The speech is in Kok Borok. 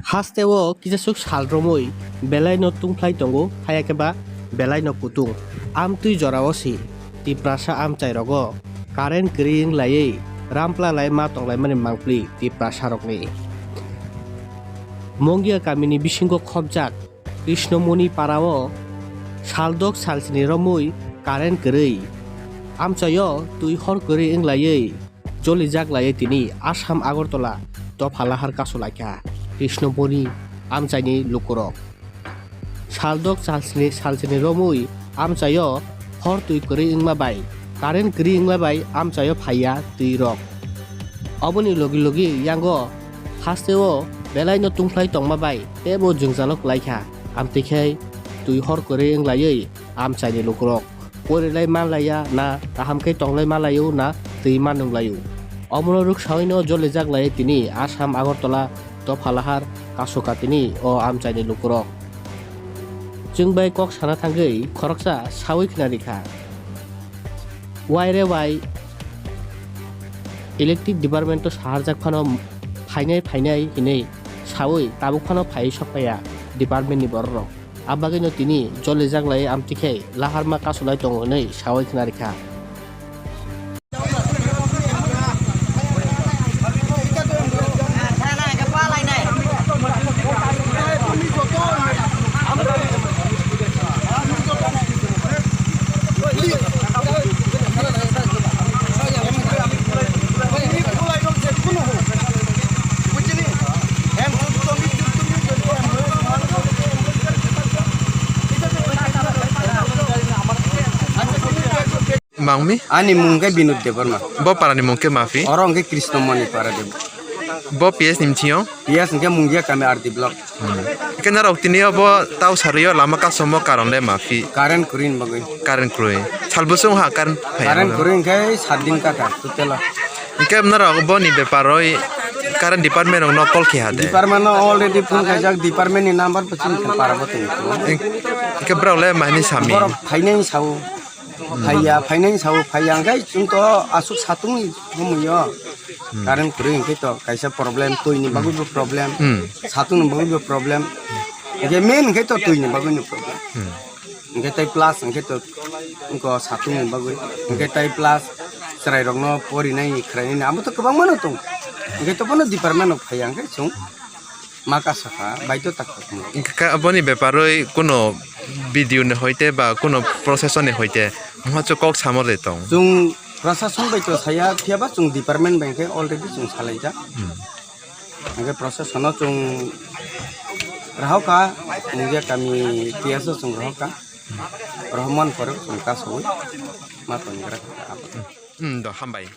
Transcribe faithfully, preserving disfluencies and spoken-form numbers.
Hasteo kisasuk sal romwi belaino tungphlai tongo, haya khe ba belaino kutung. Amtwi jorao si Tiprasa amchai rogo current kwrwi wng laiwi rampla lai ma tonglaimani mangpli Tiprasa rokni. Mongia kamini bisingo khopjak Krishnamoni parao saldok salsini romwi current kwrwi, amchaio twi hor kwrwi wng laiwi jolijak laiwi tini Assam Agartala dopha lahar kasu laikha Krishnamoni amchaini lukurok. Saldok salsini salsini romwi amchaio hor twi kwrwi wngma bai current kwrwi wngma bai amchaio phaiya twi rok. Oboni logi logi yango hasteo belaino tungphlai tongma bai teibo jwngjalo kwlaikha, amtwi khe twi hor kwrwi wng laiwi amchaini lukurok porilai manlaiya na kaham khe tonglai manlaio na twi manwnglaio. Omono rwksaoino jolijak lai tini Assam Agartala dopha lahar kasu katini o amchaini lukurok. Chwng bai kok sana thangwi khoroksa sawi khna rikha. Waire wai electric department o saharjak phano phainai phainai hinwi sawi tabuk phano phaiwi sokpaiya department ni borok rok. Abagwino tini jolijak lai amtwi khe laharma kasulai tongo hinwi sawi khna rikha. Mangmi? Ani mung khe Binod Debbarma. Bo parani mung khe maphi? Oro hwnkhe Krishnamoni para Deb. Bo P S ni mchio? P S hwnkhe Mungia kami R D block. Hmm. Khe norok tini obo tau sarwi o lama kasomo karon le maphi? Current kwrwi ni bagwi. Current kwrwi. Sal bwswk ha current phai? Current kwrwi hwnkhe sat din kaka total o. Hwnkhe norok boni bepar oi current department rok no call khe ha de? Department no already phone khaijak, department ni number bo chini para bo tong. Hwnkhe borok le mani sami? Borok phainai sao. Phaiya, phainai sao, phaiya hwnkhe chwng to aswk satung ni somoi o. Hmm. Current kwrwi hwnkhe to kaisa problem, twi ni bagwi bo problem, hmm, satung ni bagwi bo problem. Hwnkhe main hwnkhe to twi ni bagwi ni problem. Hmm. Hwnkhe tai plus hwnkhe to wngkha satung ni bagwi. Hwnkhe tai plus chwrai rok no porinai khwrainai abo to kwbangma no tong. Hwnkhe to bono department rok phaiya hwnkhe chwng ma kasa kha, bai to tak tak. Hwnkhe ka-, aboni beparoi kuno B D O ni hoite ba kuno proseso ni hoite mungha chwng kok samo de tong? Chwng proseso bai to saya, phiya ba chwng department bai khe already chwng salaijak. Hmm. Hwnkhe proseso no chwng rahoka, Mungia kami P S o chwng rahoka. Rohman pore chwng kasawi ma tongwi gra kha. Hmm, do, hambai.